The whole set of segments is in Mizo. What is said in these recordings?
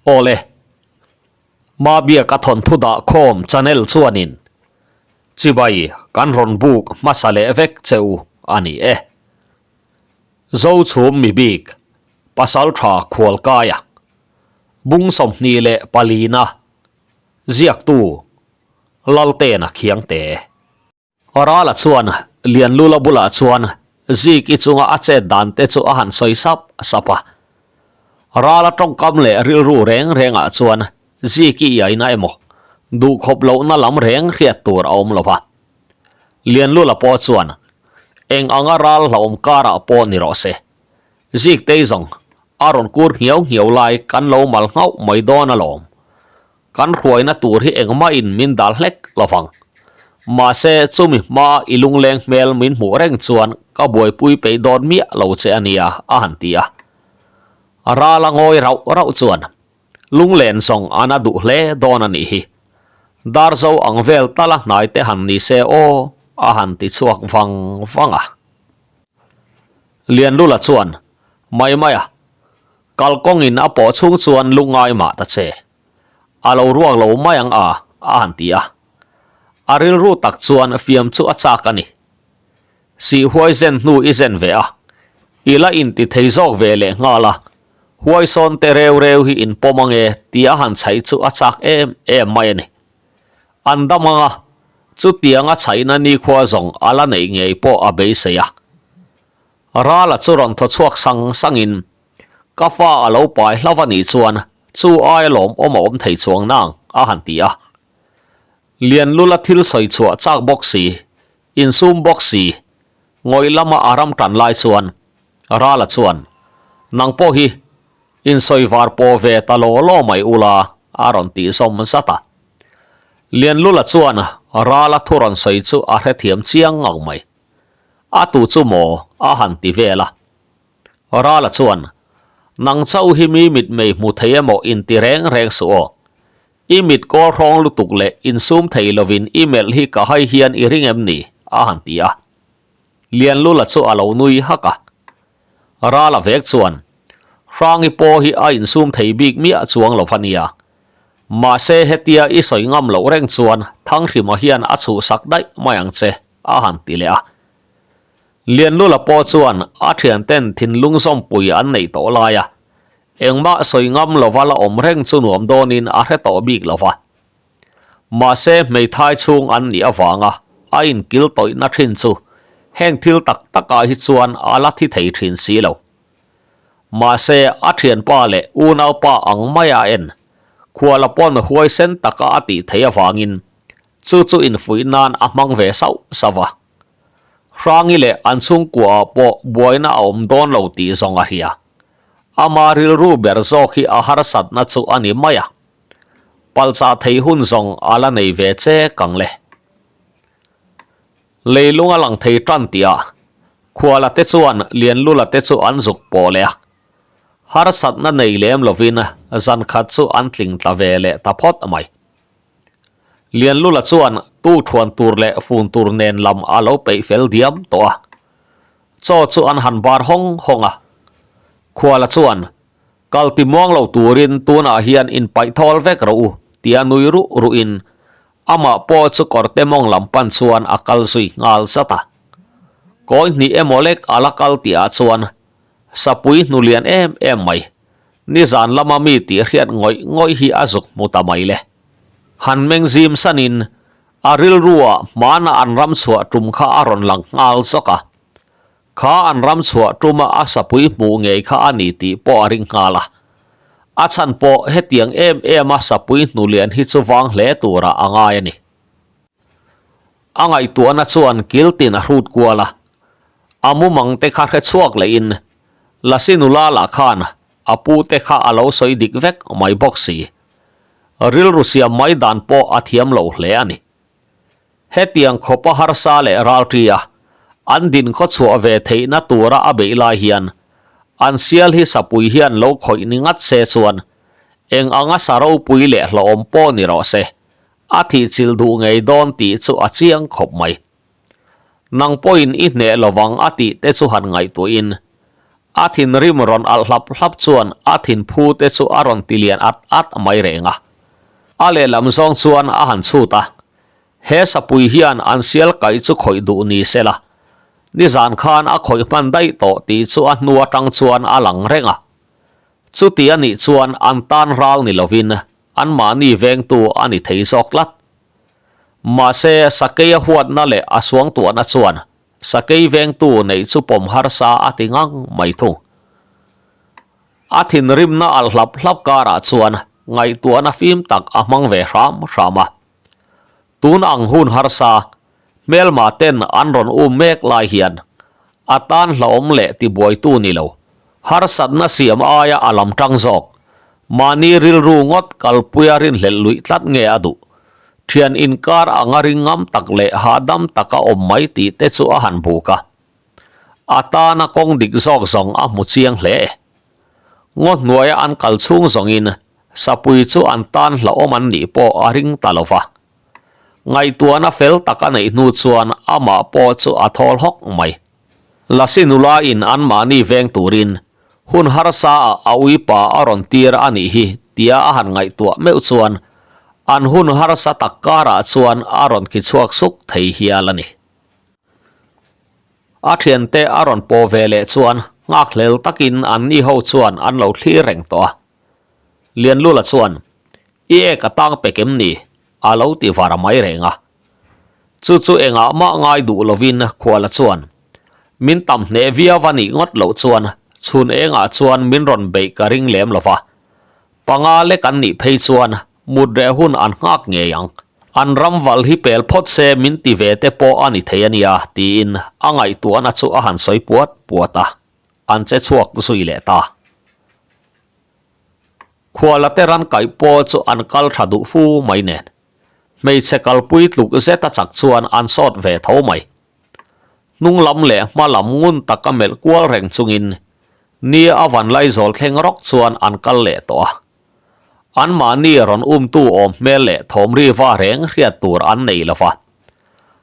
Awle, Mabiaka thawnthu dah khawm channel chuanin chibai kan rawn buk hmasa leh vek che u a ni e. Zochhum mibik, Pasaltha Khualkaia, Bung 24na, Ziaktu, Laltena Khiangte. Rala chuan Lianlula bulah chuan Ziki chunga a chet dan te chu a han sawi sap sap a. Rala tawngkam leh rilru reng rengah chuan Ziki iaina emaw duhkhawp lohna lam reng hriat tur a awm lo va. Lianlula pawh chuan eng anga ral hlauhawm karah pawh ni rawh se, Ziktei zawng a rawn kur nghiau nghiau lai kan lo mal nghauh mai dawn alawm. Kan hruaina tur hi engmah in min dal hlek lovang. Mahse chumi hma i lungleng hmel min hmuh reng chuan ka buaipui peih dawn miah lo che a nia a han ti a. Ral a ngawi rauh rauh chuan lunglen zawng a na duh hle dawn a nih hi. Darzo ang vel tala hnai te han ni se aw a han ti chhuak vang vang a. Lianlula chuan mai mai a Kalkawngin a pawh chhung chuan lungngai mah ta che. A lo ruak lo mai ang a, a han ti a. A rilru tak chuan fiam chu a chak a ni. Sih huai zen hnu i zen ve a, i la inti thei zawk ve leh nghal a, huai sawn te reu reu hi in pawm ange tih a han chhaih chu a chak em em mai a ni. An dam ang a, chutianga chhaihna nikhua zawng a la neih ngei pawh a beisei a. Rala chu rawn thaw chhuak sang sangin, Ka fa a lo pai hlauh a nih chuan chu aia lawmawm a awm thei chuang nang, a han ti a. Lianlula thil sawi chhuah chak bawk si, insum bawk si, ngawih lama a ram tan lai chuan Rala chuan, Nang pawh hi insawi var pawh ve ta law law mai ula, a rawn tih zawm zat a. Lianlula chuan Rala thu rawn sawi chu a hrethiam chiang ngang mai. A tu chu maw a han ti vel a. Rala chuan, Nang chauh hi mi mitmei hmu thei emaw inti reng reng suh aw. I mit kawl hrawng lutuk leh insum thei lovin i melh hi ka hai hian i ring em ni? a han ti a. Lianlula chu a lo nui hak a. Rala vek chuan, Hrangi pawh hi a insum thei bik miah chuang lo va nia. Mahse hetia i sawi ngam loh reng chuan Thanghrima hian a chhuhsak daih mai ang che. a han ti leh a. Lianlula pawh chuan a thianten thinlung zawmpui an neih tawh lai a, engmah sawi ngam lova la awm reng chu nuam dawnin a hre tawh bik lova. Mahse hmeithai chhung an nih avanga a inkil tawihna thin chu heng thil tak takah hi chuan a la thi thei thin si lo. Mahse a thianpa leh unaupa ang maia en Khuala pawn huaisen taka a tih theih avangin chu chu infuih nan a hmang ve sauh sauh a. Hrangi leh an chhungkuaah pawh buaina a awm dawn lo tih zawng a hria. Ama rilru ber zawk hi a harsatna chu a ni mai a. Palchah theih hun zawng a la nei ve che kang le. Leilung a lang thei tan tihah Khuala te chuan Lianlula te chu an zuk pawh leh a. Harsatna nei lem lovin zan khat chu an tling tla ve leh ta phawt mai. Lianlula chuan tu thuan tur leh fun tur nen lam a lo peih fel diam tawh a. Chaw chu an han bar hawng hawng a. Khuala chuan, Kal ti muang lo turin tunah hian inpaih thawl vek rawh u, tia nui ruh ruhin amah pawh chu kawrte mawng lam pan chuan a kal zui nghal zat a. Kawi hnih emaw lek a la kal tihah chuan Sapui hnu lian em em mai, nizan lama mi tih hriat ngawih ngawih hi a zuk hmu ta mai le. Han meng zim sanin a rilruah hmana an ram chhuah tum kha a rawn lang nghal zawk a. Kha an ram chhuah tuma a sapui hmuh ngei kha a ni tih pawh a ring nghal a. A chhan pawh hetiang em ema sapui hnu lian hi chu vang hle turah a ngai a ni. A ngaihtuahna chuan kiltin a hrut kual a, a mumang te kha hre chhuak lehin Lasi nula lah khan a pu te kha a lo sawi dik vek mai bawk si. Rilru siam mai dan pawh a thiam lo hle a ni. Hetiang khawpa harsa leh ralṭi a an din khaw chhuah ve theihna tura a beih lai hian an sial hi sapui hian lo khawih ni ngat se chuan eng anga sa ropui leh hlauhawm pawh ni rawh se A thihchilh duh ngei dawn tih chu a chiang khawp mai. Nang pawhin i hneh lovang a tih te chu han ngaihtuahin. A thinrim rawn alh hlap hlap chuan a thinphu te chu a rawn ti lian at at mai reng a. A lehlam zawng chuan a han chhut a, he sapui hian an sial kaih chu khawih duh ni se la, nizan khan a khawih hman daih tawh tih chu a hnu atang chuan a lang reng a. Chuti a nih chuan an tan ral ni lovin anmahni vengtu a ni thei zawk tlat. Mahse, sakei a huatna leh a suangtuahna chuan sakei vengtu neih chu pawm harsa a ti ngang mai thung. A thinrimna alh hlap hlap karah chuan ngaihtuahna fim tak a hmang ve hram hram a. Tun ang hun harsa, hmelma ten an rawn um mek lai hian a tan hlauhawm leh tibuaitu ni lo, harsatna siam aia a lam tang zawk, mahni rilru ngawt kalpuia rinhlelh luih tlat nge a duh? Thian inkar anga ring ngam tak leh hahdam taka awm mai tih te chu a han buk a. A tana kawng dik zawk zawng a hmu chiang hle. Ngaw hnuaia an kal chhung zawngin sapui chu an tan hlauhawm an nih pawh a ring ta lo va. Ngaihtuahna fel tak a neih hnu chuan amah pawh chu a thawl hawk mai. Lasi nula in anmahni veng turin hun harsa ah a uipa a rawn tir a nih hi tia a han ngaihtuah meuh chuan an hun harsa tak karah chuan a rawn khi chhuak suk thei hial a ni. A thiante a rawn pawh ve leh chuan nghakhlel takin anni ho chuan an lo thlir reng tawh a. Lianlula chuan, I ek a tang pek em ni? a lo ti var mai reng a. Chu chu engah mah ngai duh lovin Khuala chuan, Min tam hneh viau a nih ngawt loh chuan chhun engah chuan min rawn beih ka ring lem lo va. Panga lek an nih phei chuan mut reh hun an nghak ngei ang. An ram val hi pel phawt se min ti ve te pawh a ni thei a nia, tiin a ngaihtuahna chu a han sawi puat puat a. An che chhuak zui leh ta. Khuala te ran kaih pawh chu an kal tha duh fu mai nen. Hmeichhe kalpui tluk zet a chak chuan an sawt ve tho mai. Hnung lam leh hma lam ngun taka melh kual reng chungin ni a van laizawl thleng rawk chuan an kal leh tawh a. Anmahni rawn umtu awm hmel leh thawmri va reng hriat tur an nei lo va.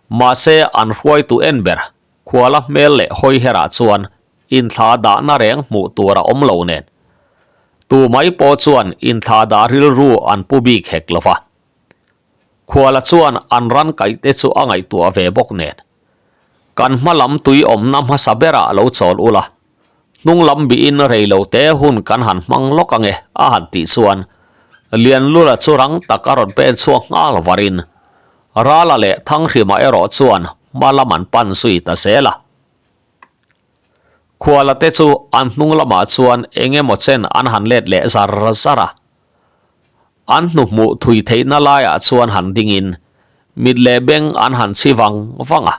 Mahse an hruaitu en ber Khuala hmel leh hawi herah chuan inthla dahna reng hmuh tur a awm lo nen. Tu mai pawh chuan inthla dah rilru an pu bik hek lo va. Khuala chuan an ran kaih te chu a ngaihtuah ve bawk nen. Kan hma lam tui awmna hmasa berah lo chawl ula, hnung lam bihin rei lo te hun kan han hmang lawk ange a han tih chuan Lianlula chu rang tak a rawn pen chhuak nghal varin Rala leh Thanghrima erawh chuan hma lam an pan zui ta zel a. Khuala te chu an hnung lamah chuan eng emaw chen an han let leh zar zar a. An hnuhmuh thui theihna laiah chuan han dingin mit leh beng an han chhi vang vang a.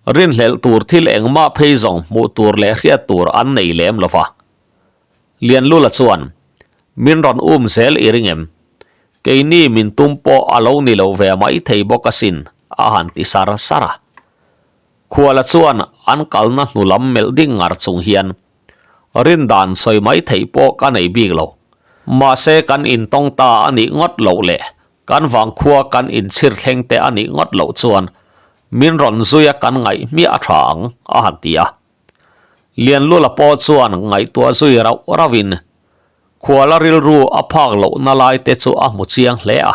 Rinhlelh tur thil engmah phei zawng hmuh tur leh hriat tur an nei lem lo va. Lianlula chuan, Min rawn um zel i ring em? Keini min tum pawh a lo ni lo ve mai thei bawk asin, a han ti sar sar a. Khuala chuan an kalna hnu lam melh ding ngar chung hian, Rindan sawi mai theih pawh ka nei bik lo. Mahse kan intawng ta a nih ngawt loh leh kan vangkhua kan inchhir thleng te a nih ngawt loh chuan min rawn zui a kan ngaih hmiah a tha ang, a han ti a. Lianlula pawh chuan ngaihtuah zui rauh rauhin Khuala rilru a phak lohna lai te chu a hmu chiang hle a.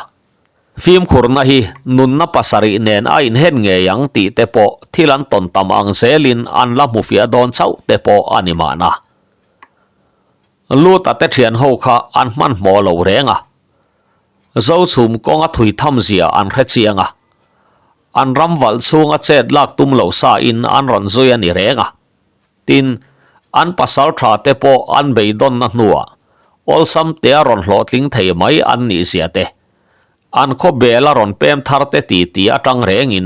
Fimkhurna hi nunna pasarih nen a inhen ngei ang tih te pawh thil an tawn tam ang zelin an la hmu fiah dawn chauh te pawh a ni mahna. Luta te thian ho kha an hmanhmawh lo reng a. Zochhum kawnga thui tham zia an hre chiang a. An ram valh chhunga chet lak tum lo sa in an rawn zui a ni reng a. Tin, an pasal tha te pawh an beidawnna hnuah awlsam tea rawn hlawhtling thei mai an nih zia te, an khaw bel a rawn pem thar te ti ti atang rengin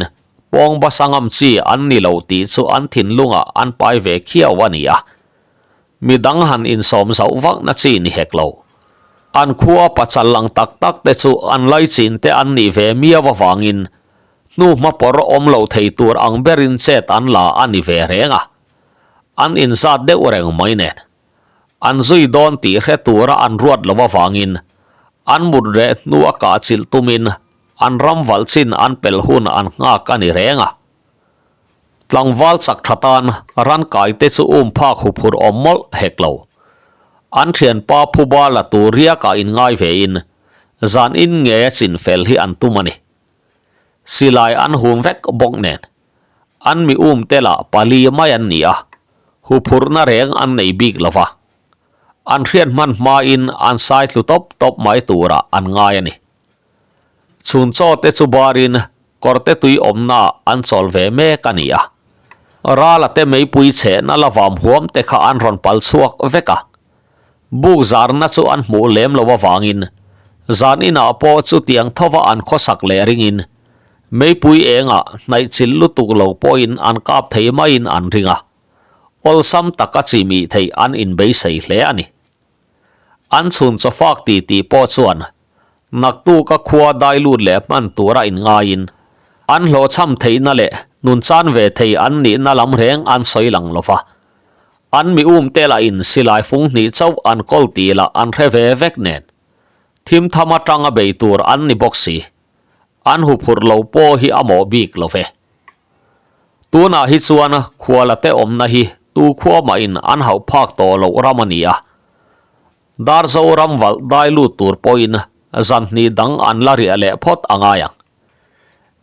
pawng basa ngam chi an ni lo tih chu an thinlungah an pai ve khiau a ni a. Midang han insawm zauh vakna chi ni hek lo. An khua pachal lang tak tak te chu an laichin te an nih ve miau avangin Hnu hma pawr awm lo thei tur ang berin chet an la a ni ve reng a, an inzat deuh reng mai nen. An zui dawn tih hre tura an ruat lo avangin an mut reh hnu a kah chilh tumin an ram valh chin an pelh hun an nghak a ni reng a. Tlangval chak tha tan ran kai te chu um phak huphurh awm mawlh hek lo. An thianpa phuba la tur riakah inngai vein zan in nge chin fel hi an tum a ni. Silai an hum vek bawk nen an mi um te lah pali mai an ni a, huphurhna reng an nei bik lo va. An hriat hman hmain an sai tlu tawp tawp mai turah an ngai a ni. Chhun chaw te chu barin kawrte tui awmna an chawl ve mek a ni a. Rala te meipui chhehna la vam huam te kha an rawn pal chhuak vek a. Buk zarna chu an hmuh lem lo avangin zan inah pawh chutiang thova an khawsak leh ringin meipui engah hnaih chilh lutuk lo pawhin an kap thei maiin an ring a. Awlsam taka chimih theih an inbeisei hle a ni. An chhun chawfak ti tih pawh chuan naktuka khua dai lut leh hman tura inngaiin an hlawhchham theihna leh nun chan ve thei an nihna lam reng an sawi lang lo va. An mi um te lahin silai fung hnih chauh an kawl tih lah an hre ve vek nen. Thim tham atanga bei tur an ni bawk si. An huphurh lo pawh hi a mawh bik lo ve. Tunah hi chuan khuala te awmna hi tu khua mahin an hauh phak tawh loh ram a ni a. Darzo ram valh dai lut tur pawhin zan hnih dang an la riah leh phawt a ngai ang.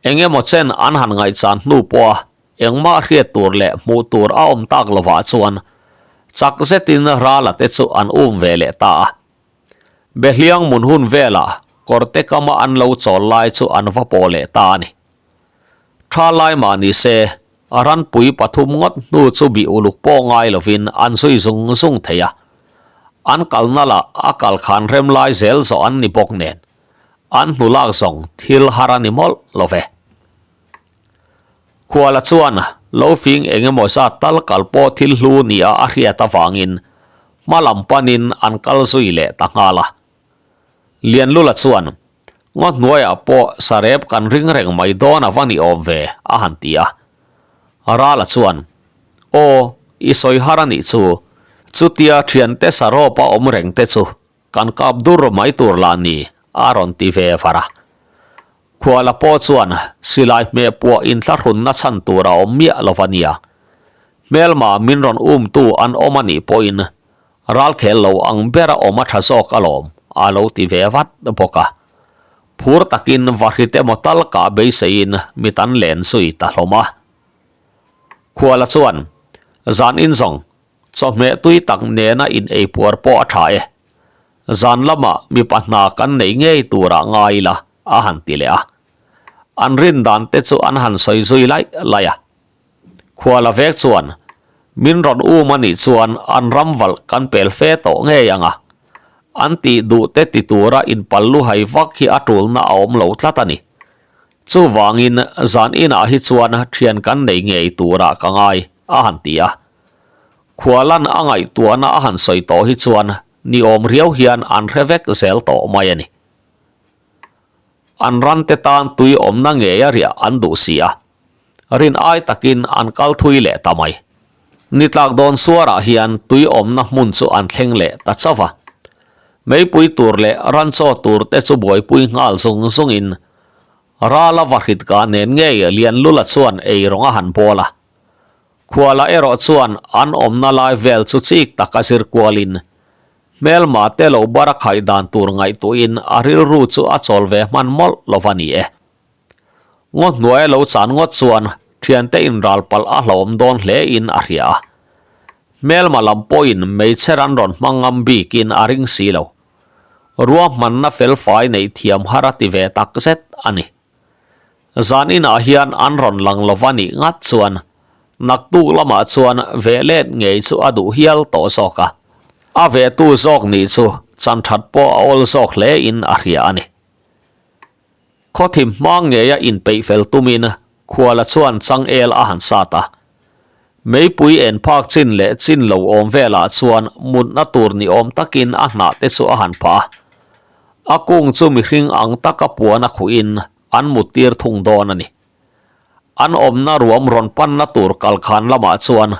Eng emaw chen an han ngaihchan hnu pawha engmah hriat tur leh hmuh tur a awm tak lovah chuan chak zetin rala te chu an um ve leh ta a. Behliang mun hun velah kawrte kama an lo chawl lai chu an va pawh leh ta a ni. Tha lai mah ni se, a ranpui pathum ngawt hnu chu bih uluk pawh ngai lovin an zui zung zung thei a. An kalna lah a kal khan rem lai zel zawh an ni bawk nen, an hnu lak zawng thil har a ni mawlh lo ve. Khuala chuan lo fing eng emaw zat tal kal pawh thil hlu nia a hriat avangin hma lam panin an kal zui leh ta nghal a. Lianlula chuan, Ngaw hnuaiah pawh sarep kan ring reng mai dawn a va ni awm ve, a han ti a. Rala chuan, Aw, i sawi har a nih chu. Chutia thiante sarawpa awm reng te chu kan kap dur mai tur lah ni, a rawn ti ve var a. Khuala pawh chuan silai hmeh puah inthlahrunna chhan tur a awm miah lo va nia. Hmelma min rawn umtu an awm a nih pawhin Ralkhel lo ang bera awm a tha zawk alawm, a lo ti ve vat bawk a. Phur takin vahrit emaw tal kah beiseiin mit an len zui ta hlawm a. Khuala chuan, Zan in zawng, chawhmeh tui tak nena in ei puar pawh a tha e. Zan lamah mipa hna kan nei ngei turah ngai ila, a han ti leh a. An rin dan te chu an han sawi zui laih laih a. Khuala vek chuan, Min rawn um a nih chuan an ram valh kan pel fe tawh ngei ang a. An tih duh te ti tura inpal luhai vak hi a tulna a awm lo tlat a ni. Chuvangin zan inah hi chuan thian kan nei ngei turah ka ngai, a han ti a. Khualan a ngaihtuahna a han sawi tawh hi chuan ni awm riau hian an hre vek zel tawh mai a ni. An ran te tan tui awmna ngeia riah an duh si a. Rin ai takin an kal thui leh ta mai. Ni tlak dawn suarah hian tui awmna hmun chu an thleng leh ta chauh a. Meipui tur leh ranchaw tur te chu buaipui nghal zung zungin Rala Vahritka nen ngei Lianlula chuan ei rawng a han bawl a. Khuala erawh chuan an awmna lai vel chu chik taka zir kualin hmelma te lo bar a khaih dan tur ngaihtuahin a rilru chu a chawl ve hman mawlh lo va ni e. Ngaw hnuaia lo chan ngawt chuan thiante inral palh a hlauhawm dawn hle in a hria a. Hmelma lam pawhin hmeichhe ran rawn hmang ngam bikin a ring si lo. Ruahmanna felfai neih thiam har a ti ve tak zet a ni. Zan inah hian an rawn lang lova nih ngat chuan naktuk lamah chuan veh let ngei chu a duh hial tawh zawk a. A vehtu zawk nih chu chan that pawh a awl zawk hle in a hria a ni. Khawthim hma ngeia inpeih fel tumin Khuala chuan changel a han sat a. Meipui en phak chin leh chin lo awm velah chuan mutna tur ni awm takin a hnah te chu a han phah a. A kung chu mihring ang taka puan a khuhin an muttir thung dawn a ni. An awmna ruam rawn panna tur kalkhan lamah chuan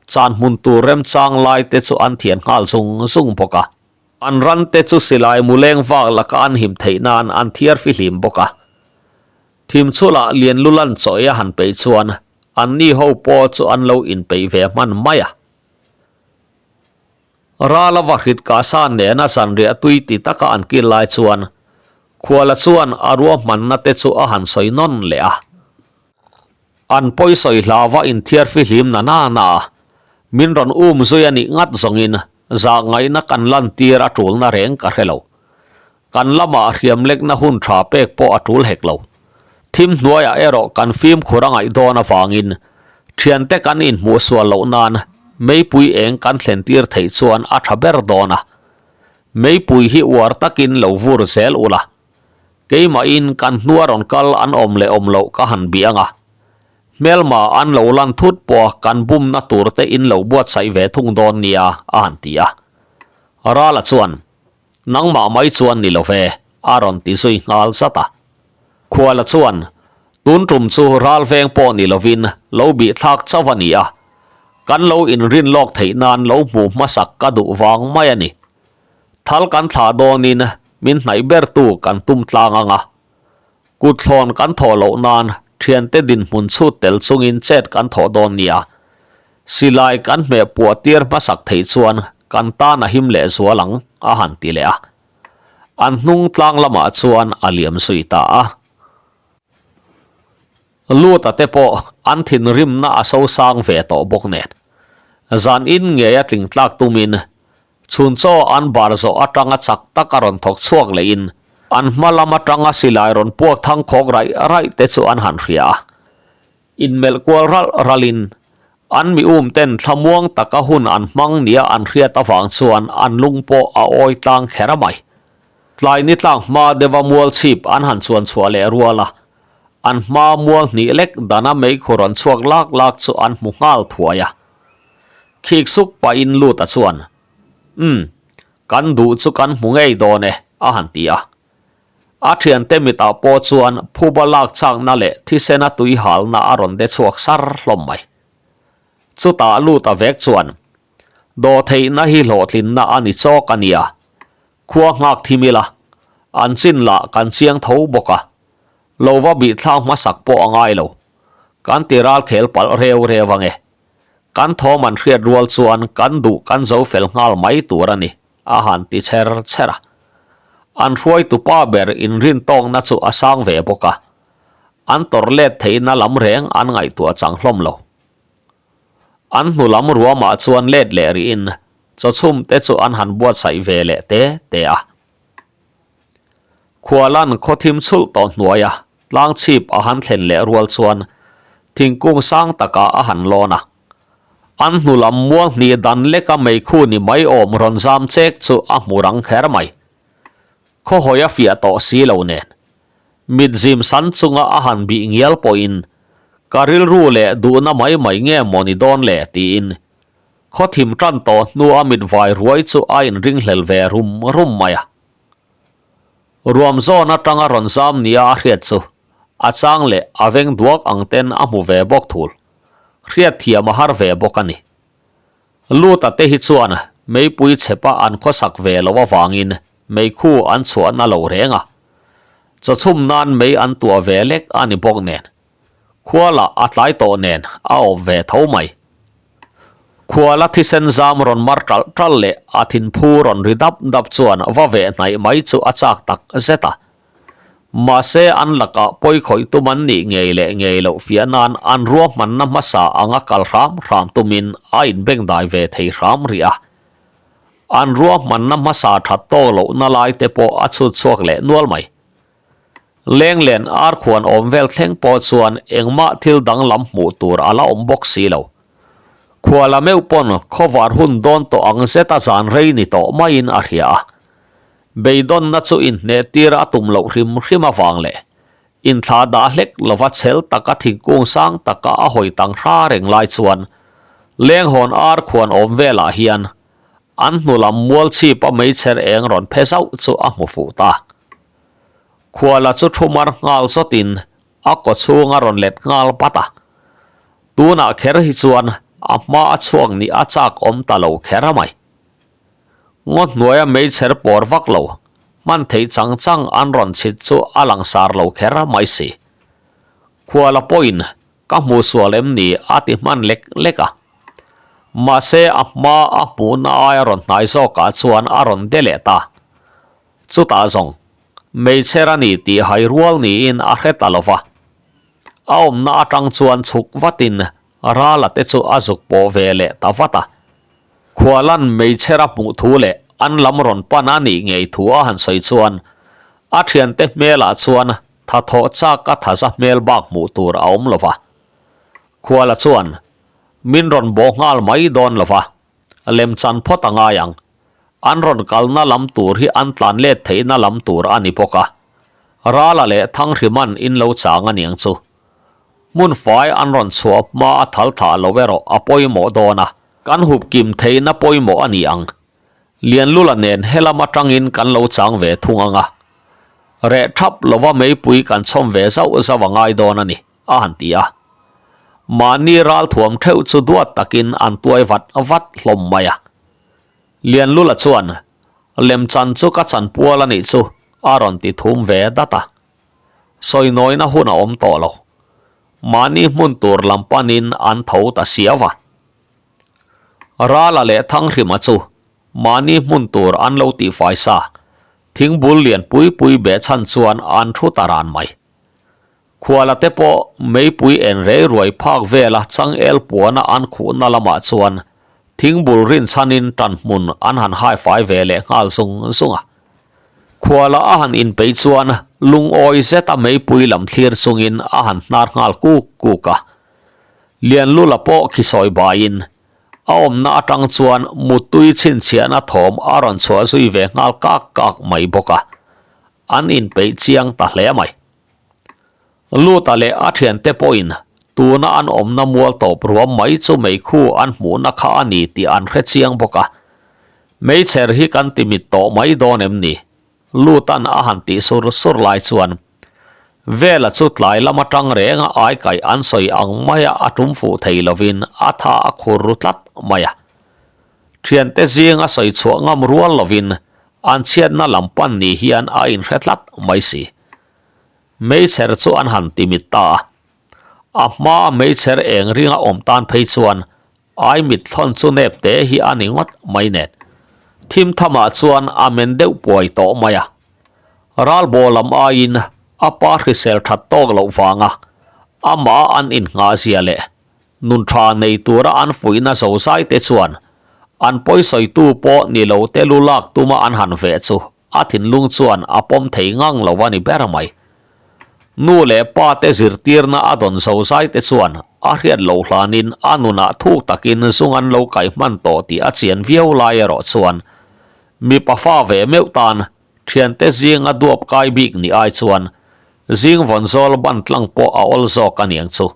chan hmun tur remchang lai te chu an thian nghal zung zung bawk a. An ran te chu silai mu leng vak laka an him theih nan an thiar fihlim bawk a. Thim chhulah Lianlulan chaw ei a han peih chuan Anni ho pawh chu an lo inpeih ve hman mai a. Rala vahrit kahsa nena zanriah tui ti taka an kil lai chuan Khuala chuan a ruahmanna te chu a han sawi nawn leh a. An pawi sawi hlauva inthiar fihlim na na na a, min rawn um zui a nih ngat zawngin zah ngaihna kan lantir a tulna reng ka hre lo. Kan lamah hriam lekna hun tha pek pawh a tul hek lo. Thim hnuaiah erawh kan fimkhur a ngaih dawn avangin thiante kan inhmuh sual loh nan meipui eng kan thlen tir theih chuan a tha ber dawn a. Meipui hi uar takin lo vur zel ula. Keimahin kan hnua rawn kal an awm leh awm loh ka han bih ang a. Hmelma an lo lan thut pawha kan bumna tur te in lo buatsaih ve thung dawn nia a han ti a. Rala chuan Nangmah mai chuan ni lo ve, a rawn ti zui nghal zat a. Khuala chuan, Tun tum chu ral veng pawh ni lovin lo bih thlak chauh a ni a, kan lo inrin lawk theih nan lo hmuh hmasak ka duh vang mai a ni. Thal kan thlah dawnin min hnaih bertu kan tum tlang ang a. Kutthlawn kan thawh loh nan thiante dinhmun chhut tel chungin chet kan thawh dawn nia. Silai kan hmeh puah tir hmasak theih chuan kan tan a him leh zual ang, a han ti leh a. An hnung tlang lamah chuan a liam zui ta a. Luta te pawh an thinrimna a sosang ve tawh bawk nen. Zan in ngei a tling tlak tumin Chhun chaw an bar zawh atanga chak tak a rawn thawk chhuak lehin an hma lam atanga silai rawn puak thang khawk raih raih te chu an han hria a. Inmelh kual ralh ralhin an mi um ten thlamuang taka hun an hmang nia an hriat avang chuan an lung pawh a awi tlang kher a mai. Tlai ni tlak hma deuha mual chhip an han chuan chhuah leh rual a, an hma mual hnih lek dana meikhu rawn chhuak lak lak chu an hmu nghal thuai a. Khik suk pahin lut a chuan, Umm, kan duh chu kan hmu ngei dawn e, a han ti a. A thiante mitah pawh chuan phuba lak chakna leh thisena tui halna a rawn de chhuak sar hlawm mai. Chutah lut a vek chuan, Dawhtheihna hi hlawhtlinna a ni chawk a nia, khua nghak thim ila, an chin lah kan chiang tho bawk a, lo va bihthlak hmasak pawh a ngai lo, kan ti ral khel palh reu reu ange. Kan thawm an hriat rual chuan kan duh kan zo fel nghal mai tur a ni, a han ti chher chher a. An hruaitupa ber inrintawkna chu a sang ve bawk a, an tawrh let theihna lam reng an ngaihtuah chang hlawm lo. An hnu lam ruamah chuan let leh rihin chawchhum te chu an han buatsaih ve leh te te a. Khualan khaw thim chhulh tawh hnuaia tlang chhip a han thlen leh rual chuan thingkung sang takah a han lawn a. An hnu lam mual hnih dan leka meikhu ni mai awm rawn zam chek chu a hmu rang kher mai. Khaw hawi a fiah tawh si lo nen. Mit zim san chunga a han bih ngial pawhin ka rilru leh duhna mai mai nge maw ni dawn le tiin Khaw thim tan tawh hnua mit vai ruai chu a inringhlel ve rum rum mai a. Ruam zawn atanga rawn zam nia a hriat chu a chang leh a veng duak ang ten a hmu ve bawk thul. Hriat thiam a har ve bawk a ni. Luta te hi chuan meipui chhepa an khawsak ve loh avangin meikhu an chhuahna lo reng a. Chawchhum nan mei an tuah ve lek a ni bawk nen. Khuala a tlai tawh nen a awm ve tho mai. Khuala thisen zam rawn mar ṭalh ṭalh leh a thinphu rawn ri dap dap chuan va veh hnaih mai chu a chak tak zet a. Mahse an lakah pawi khawih tum an nih ngei leh ngei loh fiah nan an ruahmanna hmasa anga kal hram hram tumin a inbengdai ve thei hram rih a. An ruahmanna hmasa ṭhat tawk lohna lai te pawh a chhut chhuak leh nual mai. Lenglen arkhuan awm vel thleng pawh chuan engmah thil danglam hmuh tur a la awm bawk si lo. Khuala meuh pawn khawvar hun dawn tawh ang zeta zan rei ni tawh maiin a hria a. Beidawnna chu inhneh tir a tum loh hrim hrim avang leh inthlah dah hlek lova chhel taka thingkung sang taka a hawi tang hra reng lai chuan lenghawn arkhuan awm velah hian an hnu lam mual chhip a meichher eng rawn phe zauh chu a hmu fuh ta. Khuala chu thu mar nghal zawtin a kaw chhung a rawn let nghal pat a. Tunah kher hi chuan a hma a chhuak nih a chak awm ta lo kher a mai. Ngaw hnuaia meichher pawr vak lo, hman theih chang chang an rawn chhit chu a langsar lo kher mai si. Khuala pawhin. Ka hmuh sual em ni? a ti hman lek lek a. Mahse a hma a hmuhna aia rawn hnai zawkah chuan a rawn de leh ta. Chutah zawng, hmeichher a ni tih hai rual niin a hre ta lo va. A awmna atang chuan chhuk vatin Rala te chu a zuk pawh ve leh ta vat a. Khualan hmeichher a hmuh thu leh an lam rawn pan a nih ngei thu a han sawi chuan a thiante hmelah chuan tha thawh chak a thaza hmel bak hmuh tur a awm lo va. Khuala chuan min rawn bawh nghal mai dawn lo va, lemchan phawt a ngai ang. An rawn kalna lam tur hi an tlan let theihna lam tur a ni bawk a. Rala leh Thanghriman in lo chang a niang chu. Hmun fai an rawn chhuah hma a thal thah lo erawh a pawimawh dawn a. Kan hup kim theihna pawimawh a ni ang. Lianlula nen helam atangin kan lo chang ve thung ang a. Reh thap lova meipui kan chhawm ve zauh zauh a ngai dawn a ni, a han ti a. Mahni ralthuam theuh chu duat takin an tuai vat vat hlawm mai a. Lianlula chuan, Lemchan chu ka chanpual a nih chu, a rawn ti thum ve dat a. Sawinawina hun a awm tawh lo. Mahni hmun tur lam panin an tho ta siau a. Rala leh Thanghrima chu mahni hmun tur an lo tihfai sa, thingbul lian pui pui beh chhan chuan an thu ta ran mai. Khuala te pawh meipui en rei ruai phak vela changel puana an khuhna lamah chuan thingbul rinchhanin tanhmun an han haifai ve leh nghal zung zung a. Khuala a han inpeih chuan lungawi zeta meipui lam thlir chungin a han hnar nghal kuk kuk a. Lianlula pawh khi sawi baiin a awmna atang chuan muttui chhinchhiahna thawm a rawn chhuah zui ve nghal kak kak mai bawk a, an inpeih chiang ta hle mai. Luta leh a thiante pawhin tuna an awmna mual tawp ruam mai chu meikhu an hmuhna kha a ni tih an hre chiang bawk a. Meichher hi kan ti mit tawh mai dawn em ni? Lutan a han tih sur sur lai chuan Vela chu tlai lam atang renga ai kaih an sawi ang maia a tum fuh thei lovin a tha a khur ru tlat mai a. Thiante zinga sawi chhuah ngam rual lovin an chhiatna lam pan ni hian a inhre tlat mai si. Meichher chu an han ti mit ta a. A hmaa meichher eng ringa awm tan phei chuan ai mit thlawn chu nep te hi a ni ngawt mai nen. Thim thamah chuan a men deuh puai tawh mai a. Ralbaw lam aiin a pa hrisel that tawk loh vanga amah an innghah zia leh nun tha nei tura an fuihna zozai te chuan an pawisawitu pawh ni lo te lu lak tuma an han veh chu A thinlung chuan a pawm thei ngang lo a ni ber mai. Nu leh pa te zirtirna a dawn zozai te chuan a hriat loh hlanin a nunah thuk takin zung an lo kaih hman tawh tih a chian viau lai erawh chuan mipa fa ve meuh tan thiante zinga duap kai bik ni ai chuan zing vawn zawl ban tlang pawh a awl zawk a niang chu.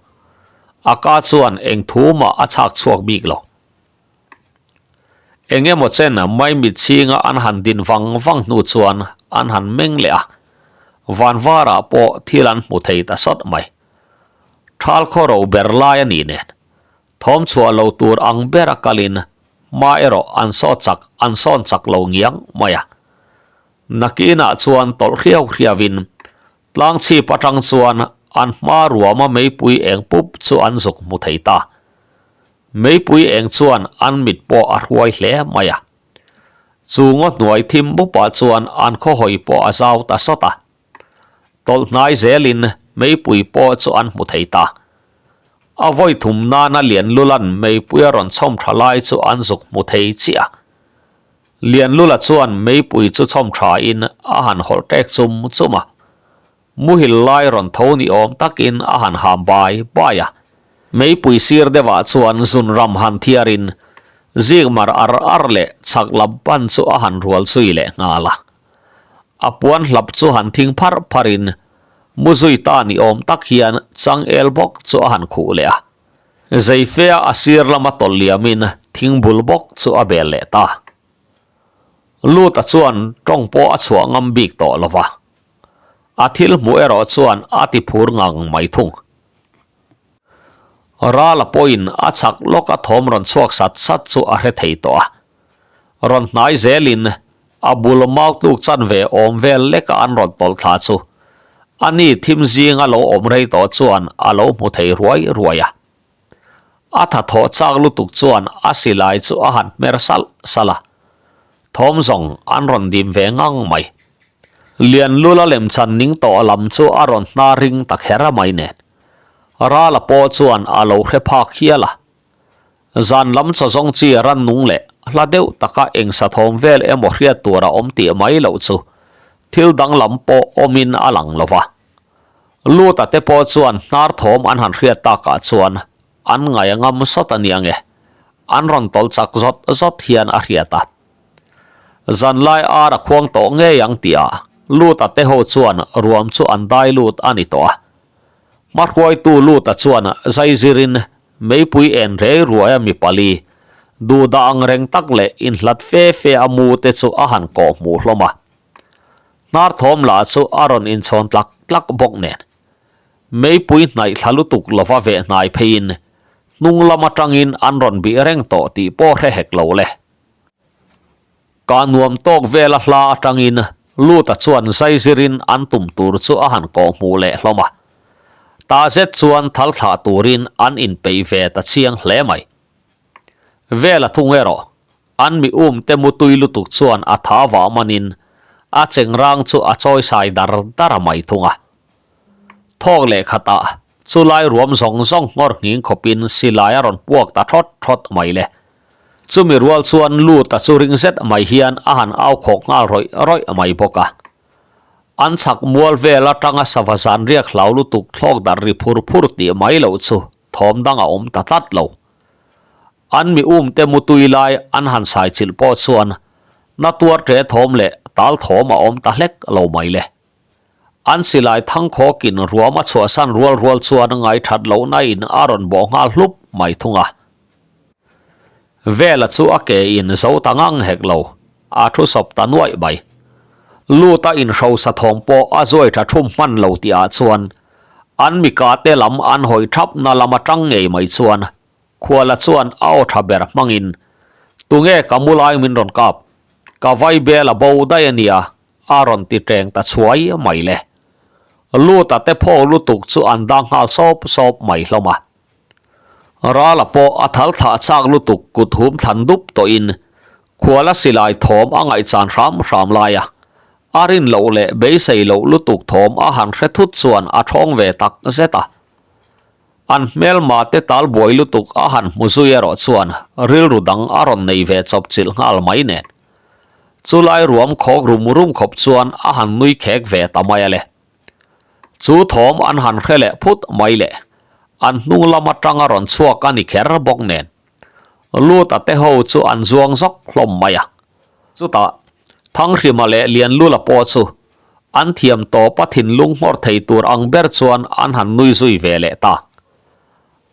A ka chuan eng thu mah a chhak chhuak bik lo. Eng emaw chen maimit chhinga an han din vang vang hnu chuan an han meng leh a, van varah pawh thil an hmu thei ta sawt mai. Thal khaw ro ber lai a nih nen, thawm chhuah lo tur ang bera kalin hma erawh an saw chak an sawn chak lo ngiang mai a. Nakinah chuan tawlh hriau hriauin tlang chhip atang chuan an hma ruama meipui eng pup chu an zuk hmu thei ta. Meipui eng chuan an mit pawh a hruai hle mai a. Chu ngaw hnuai thim mupah chuan an khawhawi pawh a zau ta sawt a. Tawlh hnai zelin meipui pawh chu an hmu thei ta. A vawi thum nana Lianlula'n meipui a rawn chhawm tha lai chu an zuk hmu thei chiah a. Lianlula chuan meipui chu chhawm thain a han hawlh ṭek chum chum a. Muhil lai rawn tho ni awm takin a han ham bai bai a. Meipui sir deuhah chuan zun ram han thiarin zing mar ar ar leh chhak lam pan chu a han rual zui leh nghal a. A puan hlap chu han thing pharh pharhin mu zui ta ni awm tak hian changel bawk chu a han khuh leh a. Zeifea a sir lama tawlh liamin thingbul bawk chu a bel leh ta. Luta chuan tawng pawh a chhuah ngam bik tawh lo va. A thil hmuh erawh chuan a ti phur ngang mai thung. Rala pawhin a chhak lawk a thawm rawn chhuak sat sat chu a hre thei tawh a. Rawn hnai zelin a bul mau tluk chanve awm vel leka an rawn tawlh thla chu. Ani thim zinga lo awm rei tawh chuan a lo hmu thei ruai ruai a. A tha thawh chak lutuk chuan a silai chu a han hmer salh salh a, thawm zawng an rawn dim ve ngang mai. Lianlula lemchan ning tawh lam chu a rawn hnar ring ta kher mai nen. Rala pawh chuan a lo hre phak hial a. Zan lam chaw zawng chi ran nung leh hla deuh taka eng sa thawm vel emaw hriat tur a awm tih mai loh chu thil danglam pawh awmin a lang lo va. Luta te pawh chuan hnar thawm an han hriat takah chuan an ngaih a ngam sawt a nia nge, an rawn tawlh chak zawt zawt hian a hriat a. Zanlai ar a khuang tawh ngei ang tihah Luta te ho chuan ruam chu an dai lut a ni tawh a. Hmahruaitu Luta chuan zaizirin meipui en rei ruaia mi pali, duhdah ang reng tak leh inhlat fe fe a mu te chu a han kawh hmuh hlawm a. Hnar thawm lah chu a rawn inchhawn tlak tlak bawk nen. Meipui hnaih thla lutuk lova veh hnai pheiin hnung lam atangin an rawn bih reng tawh tih pawh hre hek lo le. Ka nuam tawk vela hla atangin Luta chuan zaizirin an tum tur chu a han kawh hmuh leh hlawm a. Tah zet chuan thal thlah turin an inpeih ve ta chiang hle mai. Vela thung erawh An mi um te mutui lutuk chuan a tha vah manin a chengrang chu a chawi sai dar dar a mai thung a. Thawk leh khatah chulai ruam zawng zawng nghawr nghing khawpin silai a rawn puak ta thawt thawt mai le. Chumi rual chuan lut a chu ring zet mai hian a han au khawk nghal rawih rawih mai bawk a. An chhak mual vel atanga sava zan riak hlau lutuk thlawk darh ri phur phur tih mai loh chu thawm dang a awm ta tlat lo. An mi um te mutui lai an han sai chilh pawh chuan na tuar ṭe thawm leh tal thawm a awm ta hlek lo mai le. An silai thangkhawkin ruam a chhuahsan rual rual chuan ngaithat lohna in a rawn bawh nghal hlup mai thung a. Vela chu a ke in zo ta ngang hek lo, a thu sawp ta nuaih mai. Lut a inhrosa thawm pawh a zuai tha thum hman lo tih ah chuan an mi ka te lam an hawi thap na lam atang ngei mai chuan Khuala chuan a aw tha ber hmangin, Tunge ka mu lai min rawn kap? Ka vai bel a bo daih a nia, a rawn ti teng ta chhuai mai le. Luta te phaw lutuk chu an dang nghal sawp sawp mai hlawm a. Rala pawh a thal thlah chak lutuk kut hum thlan dup tawhin Khuala silai thawm a ngaihchan hram hram lai a, a rin loh leh beisei loh lutuk thawm a han hre thut chuan a thawng ve tak zet a. An hmelma te tal buai lutuk a han hmu zui erawh chuan rilru dang a rawn nei ve chawp chilh nghal mai nen. Chulai ruam khawk rum rum khawp chuan a han nui khek ve ta mai a le. Chu thawm an han hre leh phut mai le. An hnung lam atang a rawn chhuak a ni kher bawk nen. Lut a te ho chu an zuang zawk hlawm mai a. Chutah Thanghrima leh Lianlula pawh chu An thiam tawp a thinlung nghawr thei tur ang ber chuan an han nui zui ve leh ta.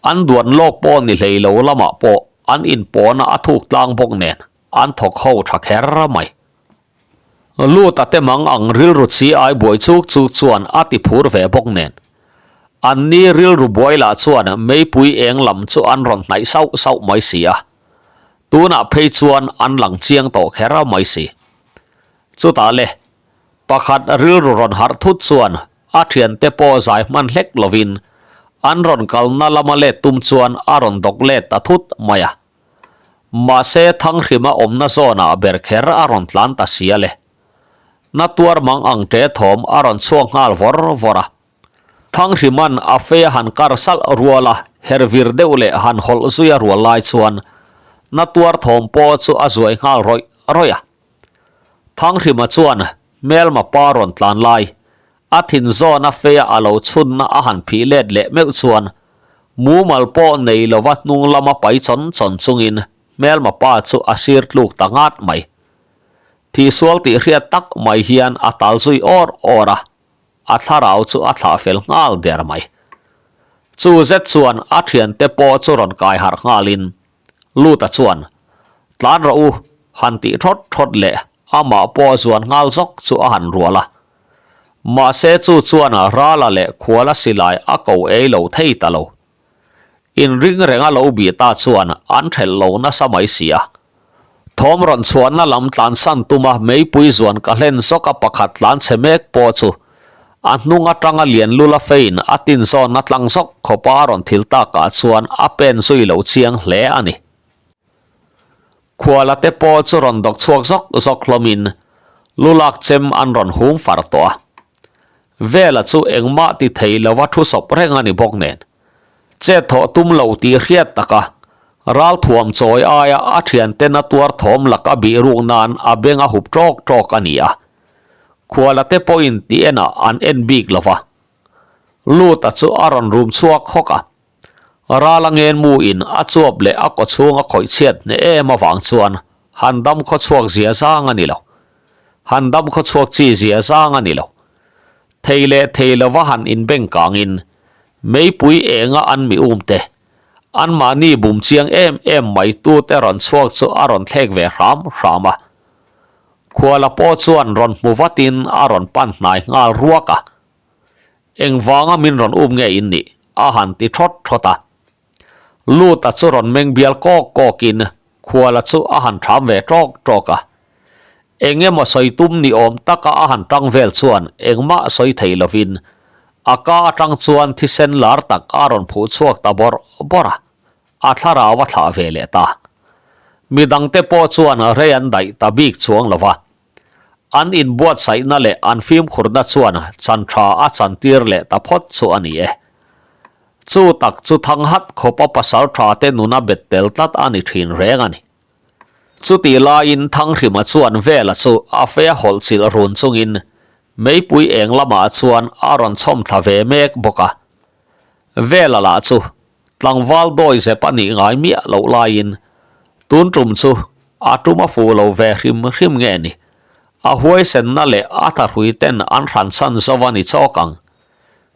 An duan lawk pawh ni hlei lo lamah pawh an inpawhna a thuk tlang bawk nen an thawk ho tha kher mai. Luta te mang ang rilru chi ai buai chuk chuk chuan a ti phur ve bawk nen. An ni rilru buai lah chuan meipui eng lam chu an rawn hnaih sauh sauh mai si a. Tunah phei chuan an lang chiang tawh kher mai si. Chutah le, pakhat rilru rawn harh thut chuan a thiante pawh zai hman hlek lovin an rawn kalna lama let tum chuan a rawn dawk let ta thut mai a. Mahse Thanghrima awmna zawnah ber kher a rawn tlan ta sia le. Na tuar mang ang ṭe thawm a rawn chhuak nghal vawr vawr a. Thanghriman a fei a han kar salh rual a, her vir deuh leh han hawlh zui a rual lai chuan na tuar thawm pawh chu a zuai nghal rawih rawih a. Thanghrima chuan hmelma pa rawn tlan lai, a thin zawna feia a lo chhunna a han phih let leh meuh chuan mumal pawh nei lova hnung lama pai chawn chawn chungin hmelma pa chu a sir tluk ta ngat mai. Thihsual tih hriat tak mai hian a tal zui awr awr a, a thlarau chu a thlah fel nghal der mai. Chu zet chuan a thiante pawh chu rawn kai harh nghalin Luta chuan, Tlan rawh u, han tih thawt thawt leh amah pawh zuan nghal zawk chu a han rual a. Mahse chu chuan Rala leh Khuala silai a ko ei lo thei ta lo. Inring renga lo bih ta chuan an thelh lo nasa mai si a. Thawm rawn chhuahna lam tlansan tuma meipui zuan ka hlen zawk a pakhat tlan chhe mek pawh chu. A hnung atanga lian lula fein a tinzawnna tlang zawk khawpa a rawn thil takah chuan a pen zui lo chiang hle a ni. Khuala te pawh chu rawn dawk chhuak zawk zawk hlawmin lulak chem an rawn hum far tawh a. Vela chu engmah ti thei lova thu sawp reng a ni bawk nen. Chet thawh tum lo tih hriat taka ralthuam chawi aia a thianten a tuar thawm laka bih ruk nan a beng a hup tawk tawk a ni a. Khuala te pawhin ti enah an en bik lo va. Luta chu a rawn rum chhuak hawk a. Rala ngen mu in a chuap leh a kawchhung a khawih chhiat hneh em avang chuan han dam khaw chhuak zia zang a ni lo. Han dam khaw chhuak chi zia zang a ni lo. Thei leh thei lova han inbeng kangin meipui enga an mi um te, anmahni bum chiang em em mai tute rawn chhuak chu a rawn thlek ve hram hram a. Khuala pawh chuan rawn hmu vatin a rawn pan hnai nghal ruak a. Engvanga min rawn um nge in nih? a han ti thawt thawt a. Luta chu rawn meng bial kawk kawkin Khuala chu a han ṭham ve ṭawk ṭawk a. Eng emaw sawi tum ni awm taka a han ṭang vel chuan engmah sawi thei lovin a ka aṭang chuan thisen lar tak a rawn phuh chhuak ta bawrh bawrh a, a thlarau a thlah ve leh ta. Midangte pawh chuan rei an daih ta bik chuang lo va. An inbuatsaihna leh an fimkhurna chuan chan tha a chantir leh ta phawt chu a ni e. Chu tak chu thanghat khawpa pasal tha te nuna bet tel tlat a ni thin reng a ni. Chutih laiin Thanghrima chuan Vela chu a fea hawlh chilh run chungin meipui eng lamah chuan a rawn chhawm thla ve mek bawk a. Vela lah chu Tlangval dawi zep a nih ngai miah loh laiin tun tum chu a tum a fuh lo ve hrim hrim nge ni? A huaisenna leh a thahrui ten an hransan zo a ni chawk ang.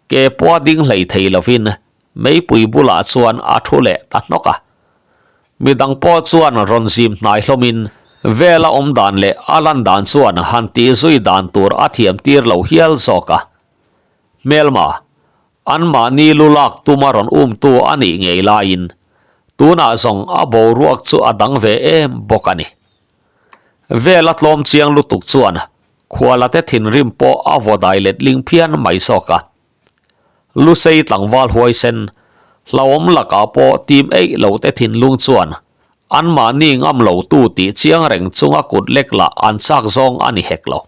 Ke pawh a ding hlei thei lovin meipui bulah chuan a thu leh ta hnawk a. Midang pawh chuan rawn zim hnai hlawmin vel a awm dan leh a lan dan chuan han tih zui dan tur a thiam tir lo hial zawk a. Hmelma, Anmahni lu lak tuma rawn umtu a nih ngei laiin tunah zawng a boruak chu a dang ve em bawk a ni. Vela tlawm chiang lutuk chuan khualate thinrim pawh a vaw dai letling phian mai zawk a. Lusei tlangval huaisen hlauhawm lakah pawh tim eih lote thinlung chuan anmahni ngam lotu tih chiang reng chunga kut lek lah an chak zawng a ni hek lo.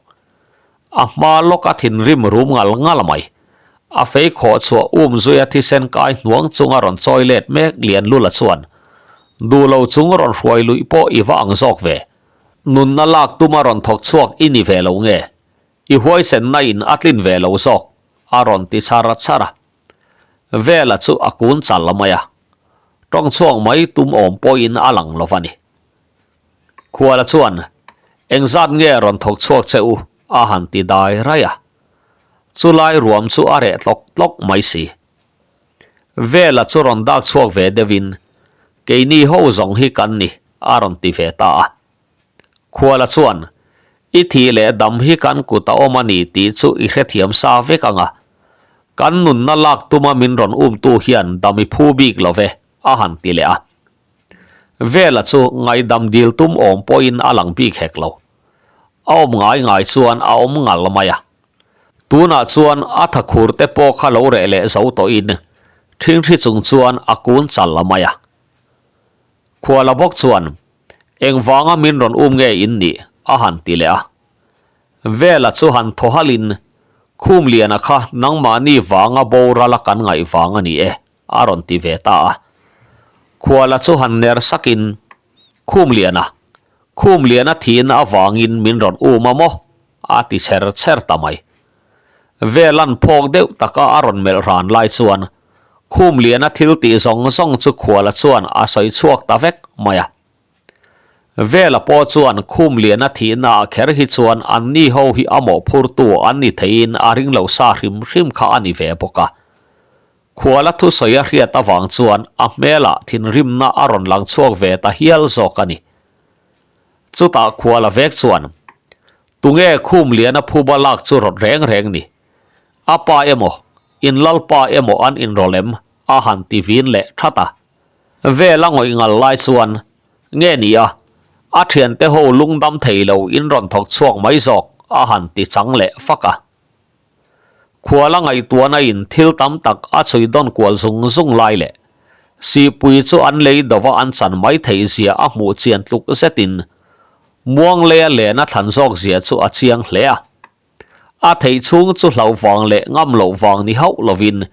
A hma lawk a thinrim rum ngal ngal mai. A fei khawh chhuah um zuia thisen kai hnuang chunga rawn chawi let mek Lianlula chuan, Duh lo chung rawn hruai luih pawh i va ang zawk ve. Nunna lak tuma rawn thawk chhuak i ni ve lo nge? I huaisenna in a tlin ve lo zawk, a rawn ti char char a. Vela chu a kun chal mai a. Tawng chhuak mai tum awm pawhin a lang lo va ni. Khuala chuan, Engzat nge rawn thawk chhuak che u? a han ti dai raih a. Chulai ruam chu a reh tlawk tlawk mai si. Vela chu rawn dak chhuak ve deuhin, Keini ho zawng hi kan ni, a rawn ti ve ta a. Khuala chuan, I thih leh dam hi kan kut a awm a ni tih chu i hrethiam sa vek ang a. Kan nunna lak tuma min rawn umtu hian dam i phu bik lo ve, a han ti leh a. Vela chu ngaihdam dil tum awm pawhin a lang bik hek lo. A awm ngai ngai chuan a awm ngal mai a. Tunah chuan a thakhur te pawh kha lo reh leh zo tawhin ṭhinghri chung chuan a kun chal mai a. Khuala bawk chuan, Engvanga min rawn um nge in nih? a han ti leh a. Vela chu han thaw halhin, Khumliana kha nangmahni vanga boral a kan ngaih vang a ni e. A rawn ti ve ta a. Khuala chu han ner sakin, Khumliana, Khumliana thihna avangin min rawn um a maw? a ti chher chher ta mai. Velan phawk deuh taka a rawn melh ran lai chuan Khumliana thil tih zawng zawng chu Khuala chuan a sawi chhuak ta vek mai a. Vela pawh chuan Khumliana thihna ah kher hi chuan anni ho hi a mawhphurtu an ni theiin a ring lo sa hrim hrim kha a ni ve bawk a. Khuala thusawi a hriat avang chuan a hmelah thinrimna a rawn lang chhuak ve ta hial zawk a ni. Chutah Khuala vek chuan, Tunge Khumliana phuba lak chu rawt reng reng ni? A pa emaw, in lalpa emaw an inrawlh em? a han ti vin leh that a. Vel a ngawih ngal lai chuan, Nge ni a, a thiante ho lungdam thei lo in rawn thawk chhuak mai zawk, a han ti chang leh fak a. Khuala ngaihtuahna in thil tam tak a chhui dawn kual zung zung lai leh Sihpui chu an lei dova an chan mai theih zia a hmuh chian tluk zetin Muangleia len a thlan zawk zia chu a chiang hle a. A theih chhung chu hlauh vang leh ngam loh vang ni hauh lovin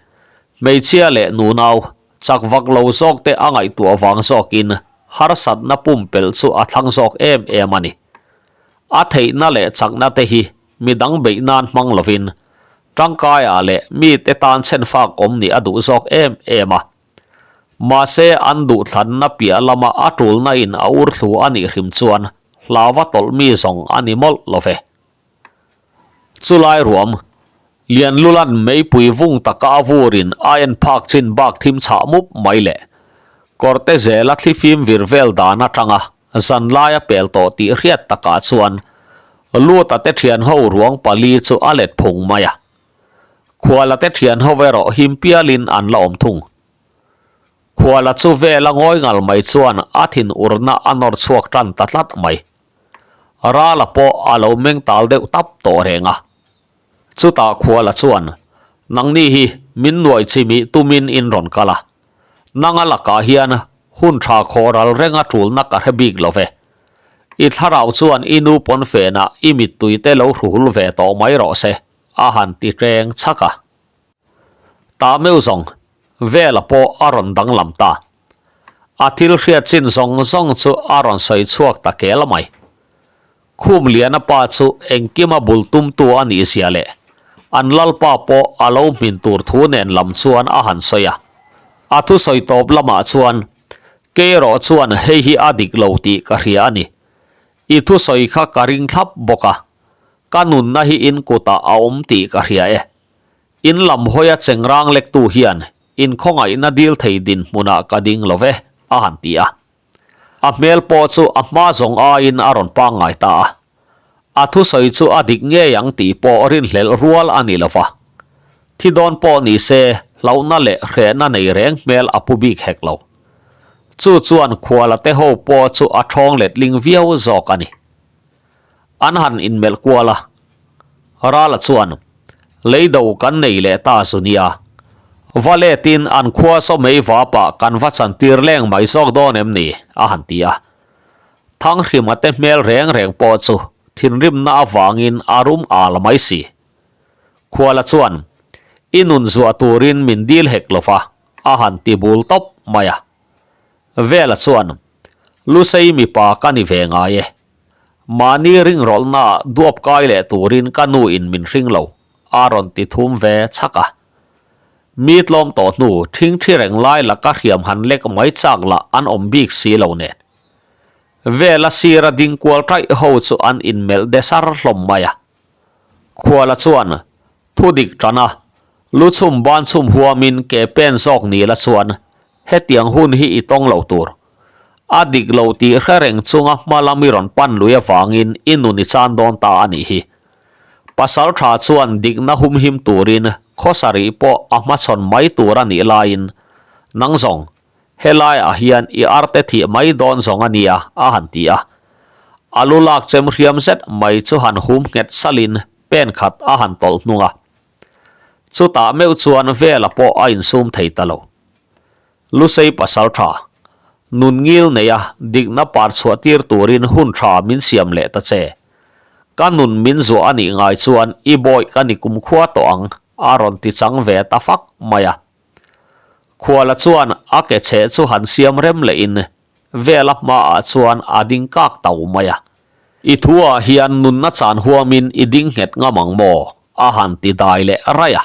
hmeichhia leh nunau chak vak lo zawk te a ngaihtuah vang zawkin harsatna pumpelh chu a thlang zawk em em a ni. A theihna leh chakna te hi midang beih nan hmang lovin tangkaiah leh mite tan chhenfak awm nih a duh zawk em em a. Mahse an duhthlanna piah lama a tulna in a ur thlu a nih hrim chuan hlauva tawlh mi zawng a ni mawlh lo ve. Chulai ruam, Lianlulan meipui vung taka a vurin a en phak chin bak thim chhah mup mai leh kawrte zela thlifim vir vel dan atanga zanlai a pel tawh tih hriat takah chuan Luta te thian ho ruang pali chu a let phung mai a. Khuala te thian ho erawh him pialin an la awm thung. Khuala chu vela ngawi ngal mai chuan a thin urna a nawr chhuak tan ta tlat mai. Rala pawh a lo meng tal deuh tap tawh reng a. Chutah Khuala chuan, Nangni hi min nuai chimih tumin in rawn kal a. Nanga lakah hian hun tha khawh ral renga tulna ka hre bik lo ve. I thlarau chuan i nu pawn fenah i mittui te lo hruhul ve tawh mai rawh se, a han ti ṭeng chhak a. Tah meuh zawng, Vela pawh a rawn danglam ta. A thil hriat chin zawng zawng chu a rawn sawi chhuak ta kel mai. Khum Liana pa chu engkima bul tumtu a nih zia leh an lalpa pawh a lo hmin tur thu nen lam chuan a han sawi a. A thusawi tawp lamah chuan, Kei erawh chuan hei hi a dik lo tih ka hria a ni. I thusawi kha ka ring thlap bawk a, ka nunna hi in kutah a awm tih ka hria e. In lam hawia chengrang lektu hian inkhawngaihna dil thei dinhmunah ka ding lo ve, a han ti a. A hmel pawh chu a hma zawng aiin a rawn pangngai ta a. A thusawi chu a dik ngei ang tih pawh rinhlelh rual a ni lo va. Thi dawn pawh ni se hlauhna leh hrehna nei reng hmel a pu bik hek lo. Chu chuan khuala te ho pawh chu a thawng letling viau zawk a ni. An han inmelh kual a. Rala chuan, Leido kan nei leh ta zu nia. Va letin an khua saw mei vapah kan va chantir leng mai zawk dawn em ni? a han ti a. Thanghrima te hmel reng reng pawh chu thinrimna avangin a rum al mai si. Khuala chuan, I nun zuah turin min dil hek lo va, a han ti bul tawp mai a. Vela chuan, Lusei mipa ka ni ve ngai e. Mahni ringrawlhnaah duap kai leh turin ka nu in min hring lo, a rawn ti thum ve chhak a. Mi tlawm tawh hnu thingthi reng lai laka hriam han lek mai chak lah an awm bik si lo nen. Vela sira ding kual taih ho chu an inmelh de sar hlawm mai a. Khuala chuan Thu dik tan a, lu chhum ban chhum huamin ke pen zawk ni la chuan hetiang hun hi i tawng lo tur. A dik lo tih hre reng chunga hma lam i rawn pan lui avangin i nun i chan dawn ta a nih hi. Pasal tha chuan dikna humhim turin khawsarih pawh a hmachhawn mai tur a nih laiin nang zawng helaiah hian i arte thih mai dawn zawng a nia a han ti a. A lu lak chem hriam zet mai chu han hum nghet salin Pen khat a han tawlh hnung a, chutah meuh chuan Vela pawh a insum thei ta lo. Lusei pasal tha, nun ngil neia dikna par chhuah tir turin hun tha min siam leh ta che. Ka nun min zuah a nih ngai chuan i bawih ka ni kumkhua tawh ang, a rawn ti chang ve ta fak mai a. Khuala chuan a ke chheh chu han siam rem lehin Vela hmaah chuan a ding kak tau mai a. I thuah hian nunna chan huamin i ding nghet ngam ang maw? a han ti dai leh raih a.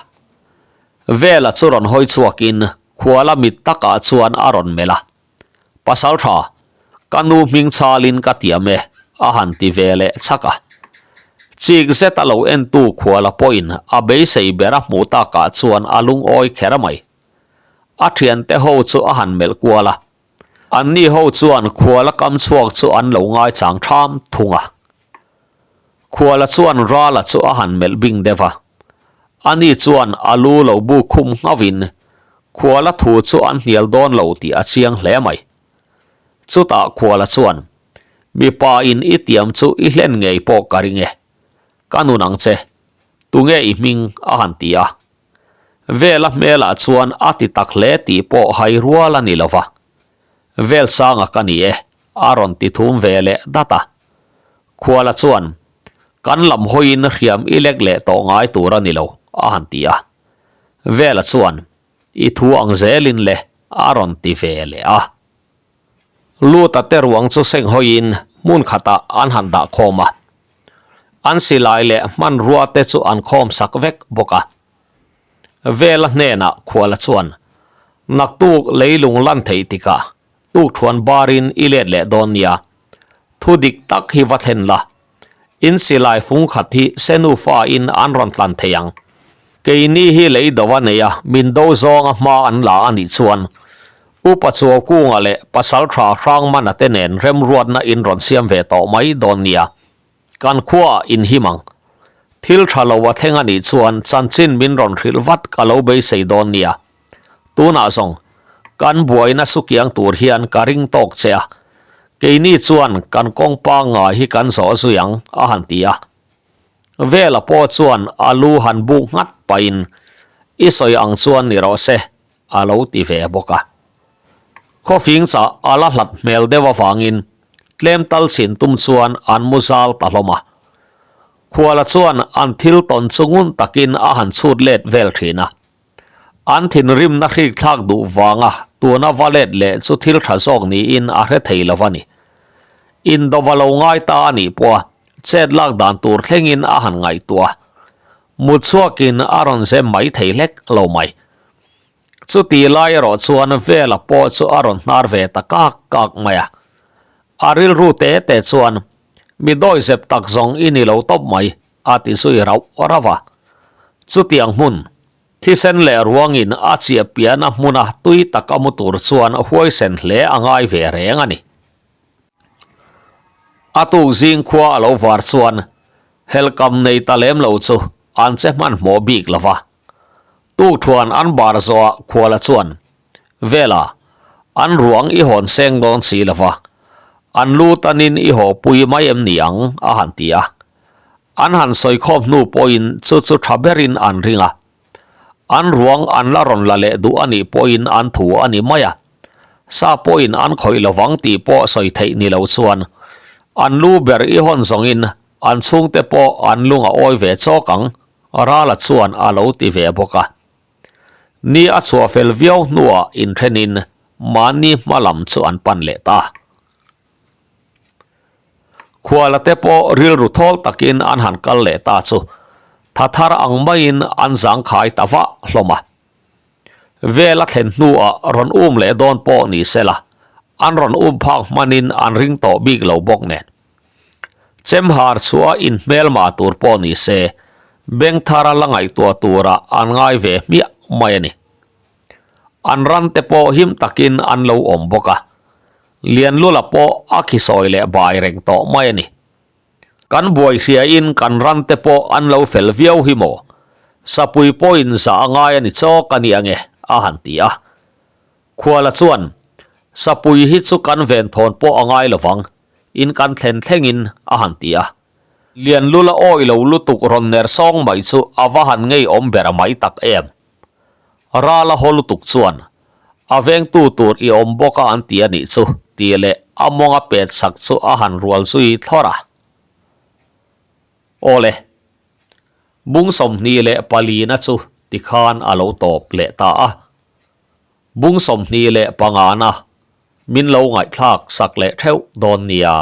Vela chu rawn hawi chhuakin khuala mit takah chuan a rawn melh a. Pasal tha, ka nu hming chhalin ka tiam e, a han ti ve leh chhak a. Chik zet a lo entu khuala pawhin a beisei ber a hmuh takah chuan a lungawi kher mai. A thiante ho chu a han melh kual a. Anni ho chuan khuala kam chhuak chu an lo ngaichang tham thung a. Khuala chuan Rala chu a han melh bing deuh a. Ani chuan a lu lo bu khum ngauhin khuala thu chu an hnial dawn lo tih a chiang hle mai. Chutah khuala chuan, Mipa in i tiam chu i hlen ngei pawh ka ring e. Ka nun ang che. Tunge i hming? a han ti a. Vela hmelah chuan a ti tak hle tih pawh hai rual a ni lo va. Velsanga ka ni e, a rawn ti thum ve leh dat a. Khuala chuan, Kan lam hawiin hriam i lek leh tawh ngai tur a ni lo, a han ti a. Vela chuan, I thu ang zelin le, a rawn ti ve leh a. Luta te ruang chu seng hawiin hmun khatah an han dah khawm a. An silai leh hmanrua te chu an khawm sak vek bawk a. Vela hnenah khuala chuan, Naktuk leilung lan theih tikah tukthuan barin i let leh dawn nia. Thu dik tak hi va thlen la. In silai fung khat hi Senufa in an rawn tlan thei ang. Keini hi lei do a nei a, min do zawnga hma an la a nih chuan Upa Chuaukunga leh Pasaltha Hrangmana te nen remruatna in rawn siam ve tawh mai dawn nia. Kan khuaah in him ang. Thil tha lo a thleng a nih chuan chanchin min rawn hrilh vat ka lo beisei dawn nia. Tunah zawng, kan buaina sukiang tur hian ka ring tawk che a, keini chuan kan kawng pangngai hi kan zawh zui ang, a han ti a. Vela pawh chuan a lu han buk nghat pahin, I sawi ang chuan ni rawh se, a lo ti ve bawk a. Khawfing chah a la hlat hmel deuh avangin tlem tal chhin tum chuan an mu zal ta hlawm a. Khuala chuan an thil tawn chu ngun takin a han chhut let vel thin a. An thinrimna hrik thlak duh vanga tuna va let leh chu thil tha zawk niin a hre thei lo a ni. Indova lo ngai ta a nih pawha chet lak dan tur thlengin a han ngaihtuah a. Mut chhuakin a rawn zem mai thei hlek lo mai. Chuti lai erawh chuan Vela pawh chu a rawn hnar ve ta kak kak mai a. A rilru te te chuan, Mi dawizep tak zawng i ni lo tawp mai, a ti zui rauh rauh a. Chutiang hmun, thisen leh ruangin a chiah piahna hmuna tui tak a mu tur chuan huaisen hle a ngai ve reng a ni. A tuk zing khua a lo var chuan helkam nei ta lem lo chu an che hmanhmawh bik lo va. Tukthuan an bar zawhah khuala chuan, Vela, an ruang i hawn seng dawn si lo va, an lu tanin i haw pui mai em ni ang? a han ti a. An han sawi khawm hnu pawhin chu chu tha berin an ring a. An ruang an la rawn la leh duh a nih pawhin an thu a ni mai a. Sa pawhin an khawih lo vang tih pawh sawi theih ni lo chuan an lu ber i hawn zawngin an chhungte pawh an lung a awi ve chawk ang, Rala chuan a lo ti ve bawk a. Ni a chhuah fel viau hnuah inthenin mahni hma lam chu an pan leh ta. Khuala te pawh rilru thawl takin an han kal leh ta chu tha thar ang maiin an zangkhai ta vah hlawm a. Vel a thlen hnuah rawn um leh dawn pawh ni sela, an rawn um phak hmanin an ring tawh bik lo bawk nen. Chemhar chhuah inhmelma tur pawh ni se, beng thara la ngaihtuah turah an ngai ve hmiah mai a ni. An ran te pawh him takin an lo awm bawk a, Lianlula pawh a khisawi leh bai reng tawh mai a ni. Kan buai hriain kan ran te pawh an lo fel viau hi maw? Sapui pawhin zah a ngai a ni chawk a ni ange, a han ti a. Khuala chuan, Sapui hi chu kan venthawn pawh a ngai lovang, in kan thlen thlengin, a han ti a. Lianlula awi lo lutuk rawn ner sawng mai chu a va han ngeiawm ber mai tak em. Rala haw lutuk chuan, A vengtu tur i awm bawk a an ti a nih chu, tih leh a mawnga pet sak chu a han rual zui thlawr a. Aw le, bung 24na chu tikhan a lo tawp leh ta a. Bung 25na min lo ngaihthlak sak leh theuh dawn nia.